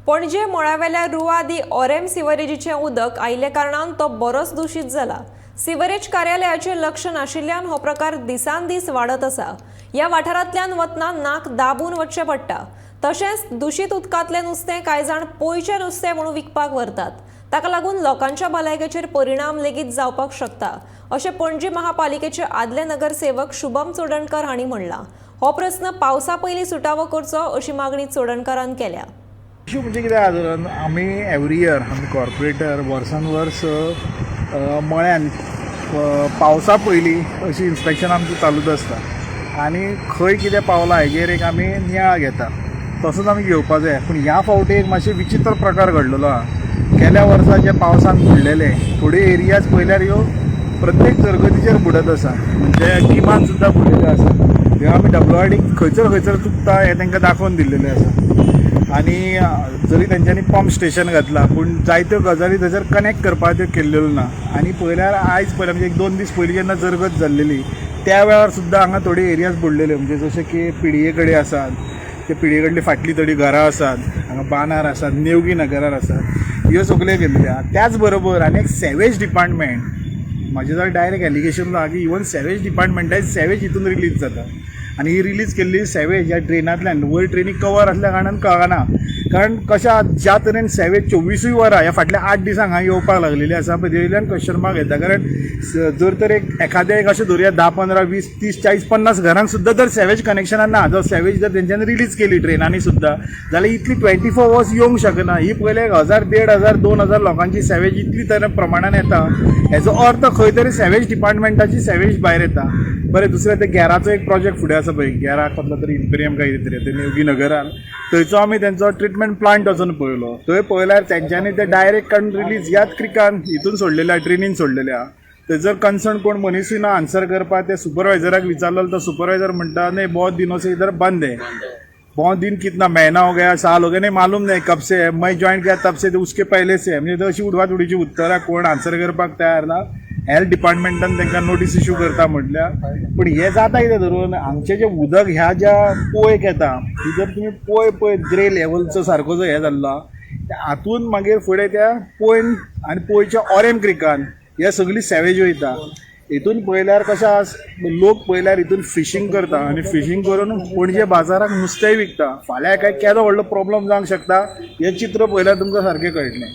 पणजे मळावेल्या रुआ दी ऑरेम सिवरेजीचें उदक आयिल्ल्या कारणान तो बरोच दुशीत जाला. सिवरेज कार्यालयाचें लक्ष नाशिल्ल्यान हो प्रकार दिसान दीस वाडत आसा. ह्या वाठारांतल्यान वतना नाक दाबून वचचें पडटा. तशेंच दुशीत उदकांतलें नुस्तें कांय जाण पोयचें नुस्तें म्हणून विकपाक व्हरतात. ताका लागून लोकांच्या भलायकेचेर परिणाम लेगीत जावपाक शकता, अशें पणजी महापालिकेचे आदले नगरसेवक शुभम चोडणकर हांणी म्हणलां. हो प्रस्न पावसा पयलीं सुटावो करचो, अशी मागणी चोडणकारान केल्या. इशू म्हणजे कितें आहा धरून आमी एवरी इयर, आमी कॉर्पोरेटर वर्सान वर्स मळ्यान पावसा पयलीं अशी इन्स्पेक्शन आमचें चालूच आसता आनी खंय कितें पावलां हेजेर एक आमी नियाळ घेता. तसोच आमी घेवपा जाय, पूण ह्या फावटी एक मातशें विचित्र प्रकार घडलेलो आहा. गेल्या वर्सा जे पावसान बुडलेले थोड्यो एरियाज पळयल्यार ह्यो प्रत्येक जरगतीचेर बुडत आसा, म्हणजे गिमान सुद्दां बुडलेल्यो आसा. ह्यो आमी डब्ल्यू आर डीक खंयसर खंयसर चुकता हें तांकां दाखोवन दिल्लेलें आसा आनी जरी तेंच्यांनी पंप स्टेशन घातलां, पूण जायत्यो गजाली थंयसर कनेक्ट करपाक त्यो केल्ल्यो ना. आनी पळयल्यार आयज पळयल्यार, म्हणजे एक दोन दीस पयलीं जेन्ना जरगत जाल्लेली, त्या वेळार सुद्दां हांगा थोडी एरियाज बुडलेल्यो, म्हणजे जशे की पिडये कडेन आसात, ते पिडये कडली फाटली थोडी घरां आसात, हांगा बांदार आसात, नेवगी नगरार आसात, ह्यो सगल्यो गेल्ल्यो आहा. त्याच बरोबर आनी एक सॅवेज डिपार्टमेंट, म्हाजें जाल्यार डायरेक्ट एलिगेशन आहा की इवन सॅवेज डिपार्टमेंटाय सॅवेज हितून रिलीज जाता आनी ही रिलीज केल्ली सॅवेज ह्या ड्रेनांतल्यान वयर ड्रेनीक कवर आसल्या कारणान कळना, कारण कशें आहा, ज्या तरेन सॅवेज 24ूय वरां ह्या फाटल्या 8 दिसांक हांगा येवपाक लागलेली आसा पळय, वयल्यान क्वेश्चन मार्क येता. कारण जर तर एक एखादें एक अशें धरुया, 10, 15, 20, 30, 40, 50 घरांक सुद्दां जर सॅवेज कनेक्शनां ना, जर सॅवेज जर तेंच्यांनी रिलीज केली ड्रेनांनी सुद्दां जाल्यार इतली 24 अवर्स येवंक शकना. ही पयले 1000, 1500, 2000 लोकांची सॅवेज इतली तर प्रमाणान येता, हेजो अर्थ खंय तरी सॅवेज डिपार्टमेंटाची सॅवेज भायर येता. बरें, दुसरें ते गॅराचो एक प्रोजेक्ट फुडें आसा पळय, गॅरा कसलो तरी इम्पेरियम काय कितें तरी ते नेवगी नगरान, थंयचो आमी तेंचो ट्रिटमेंट प्लांट वचून पळयलो. थंय पळयल्यार तेंच्यांनी ते डायरेक्ट काडून रिलीज ह्याच क्रिकान हितून सोडलेले आहा, ड्रेनीन सोडलेले आहा. थंयसर कन्सर्न कोण मनिसूय ना आन्सर करपाक. ते सुपरवायझराक विचारलो, तो सुपरवायझर म्हणटा, "नहीं, बहुत दिनों से इधर बंद है." बहुत दिन कितना, महीना हो गया, साल हो गया? "नहीं, मालूम नहीं कब से है, मैं जॉईन किया तब से, तो उसके पहले से है." म्हणजे अशी उडवा उडीची उत्तरां, कोण आन्सर करपाक तयार ना. हेल्थ डिपार्टमेंटान तांकां नोटीस इश्यू करता म्हटल्या, पूण हें जाता कितें धरून हांगचें जें उदक ह्या ज्या पोयक येता, ही जर तुमी पोय पळय, ग्रे लेवलचो सारको जो हें जाल्लो आहा, हातून मागीर फुडें त्या पोयन आनी पोयच्या ऑरेम क्रिकान हे सगळी सॅवेज वयता. हितून पळयल्यार कशें आसा, लोक पळयल्यार हितून फिशींग करता आनी फिशींग करून पणजे बाजाराक नुस्तेंय विकता. फाल्यां काय केदो व्हडलो प्रॉब्लम जावंक शकता, हें चित्र पळयल्यार तुमकां सारकें कळटलें.